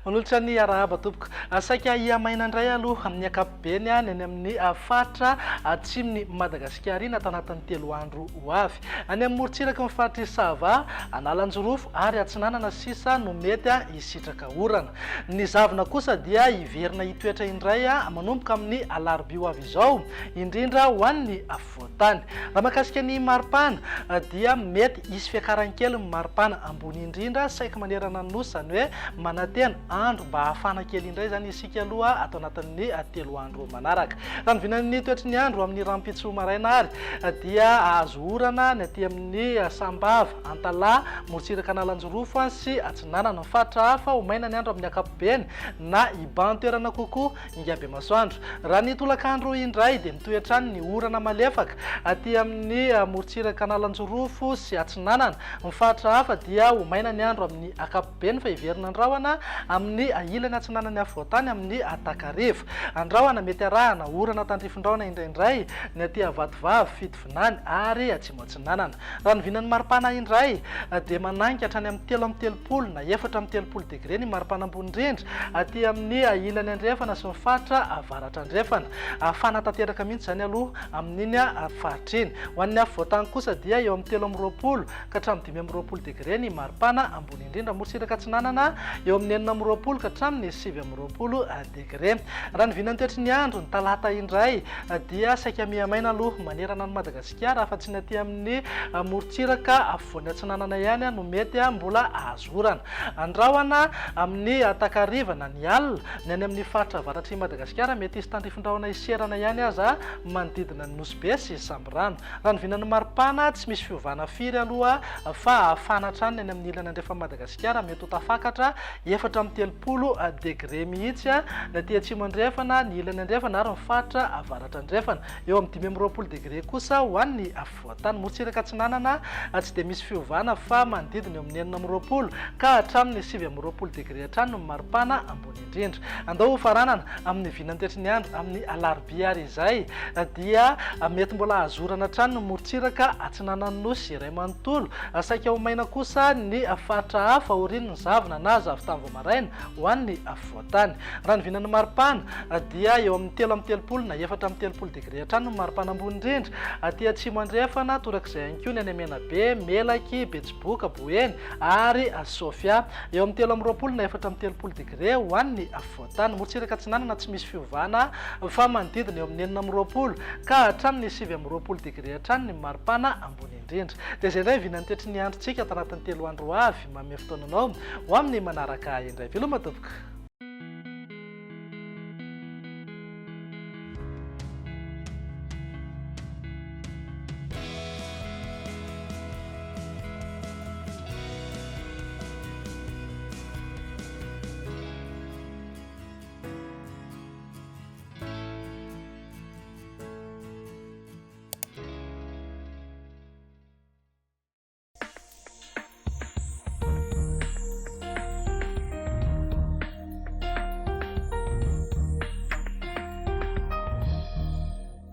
Manolotra ny arahaba tompoko. Saika hihamaina indray aloha amin'ny ankapobeny ny any amin'ny faritra atsimon'i Madagasikara iny ato anatin'ny 3 andro ho avy. Any amin'ny morontsiraky ny faritr'i Sava, Analanjirofo ary Atsinanana sisa no mety hisitraka orana. Ny zavona kosa dia hiverina hitoetra indray manomboka amin'ny alarobia ho avy izao, indrindra ho an'ny afovoan-tany. Raha mahakasika ny maripana dia mety hisy fiakarany kely ny maripana ambony indrindra saiky manerana ny Nosy, izany hoe manantena andro mba hafana kely indray izany isika aloha ato anatin'ny 3 andro manaraka. Raha ny vinan'ny toetry ny andro amin'ny rahampitso maraina ary dia hahazo orana ny aty amin'ny Sambava, Antalaha, morontsiraka Analanjirofo sy Atsinanana. Ny faritra hafa ho maina ny andro amin'ny ankapobeny na hibahan-toerana kokoa Ingahy Bemasoandro. Raha ny tolakandro indray dia mitohy hatrany ny orana malefaka aty amin'ny morontsiraka Analanjirofo sy Atsinanana. Ny faritra hafa dia ho maina ny andro amin'ny ankapobeny fa hiverina andrahona amin'ny ilany atsinanan'ny afovoantany amin'ny takariva. Andrahona mety arahana orana tandrifin-drahona indraindray ny aty Vatovavy, Fitovinany ary Atsimo Atsinanana. Raha ny vinan'ny maripana indray dia manainga hatrany amin'ny 33 na 34 degre ny maripana ambony indrindra aty amin'ny ilany andrefana sy ny faritra avaratra andrefana. Hafana tanteraka mihitsy izany aloha amin'iny faritra iny. Ho an'ny afovoantany kosa dia eo amin'ny 23 ka hatramin'ny 25 degre ny maripana ambony indrindra. Morontsiraka atsinanana eo amin'ny 26 ka hatramin'ny 29 degre. Raha ny vinan'ny toetry ny andro ny talata indray dia saika mihamaina aloha manerana an'i Madagasikara. Madagasikara, afa-tsy ny aty amin'ny morontsiraka afovoany atsinanana ihany no mety mbola azo orana. Andrahona amin'ny takariva na ny alina, ny any amin'ny faritra avaratr'i Madagasikara mety hisy tandrifin-drahona hiserana ihany aza manodidina ny Nosy Be sy Sambirano. Raha ny vinan'ny maripana, tsy misy fiovana firy aloha fa hafana hatrany ny any amin'ny ilany andrefan'i Madagasikara, mety ho tafakatra 34 degre mihitsy ny aty atsimo andrefana, ny ilany andrefana ary ny faritra avaratra andrefana. Eo amin'ny 25 degre kosa ho an'ny afovoan-tany. Morontsiraka atsinanana tsy dia misy fiovana fa manodidina eo amin'ny 26 ka hatramin'ny 29 degre hatrany no maripana ambony indrindra. Andao hofaranana amin'ny vinantetry ny andro amin'ny alarobia ary izay dia mety mbola hahazo orana hatrany ny morontsiraka atsinanan'ny Nosy iray manontolo. Saika ho maina kosa ny faritra hafa aorian'ny zavona na zavon-tany vao maraina ho an'ny afovoan-tany. Raha ny vinan'ny maripana dia eo amin'ny 33 na 34 degre hatrany ny maripana ambony indrindra aty atsimo andrefana, torak'izay ihany koa ny any Menabe, Melaky, Betsiboka, Boeny ary Sofia. Eo amin'ny 23 na 34 degre ho an'ny afovoan-tany. Morontsiraka atsinanana tsy misy fiovana fa manodidina eo amin'ny 26 ka hatramin'ny 29 degre hatrany ny maripana ambony indrindra. Dia izay indray ny vinan'ny toetry ny androntsika tanatin'ny 3 andro ho avy. Manome fotoana anao ho amin'ny manaraka indray. Veloma tompoko.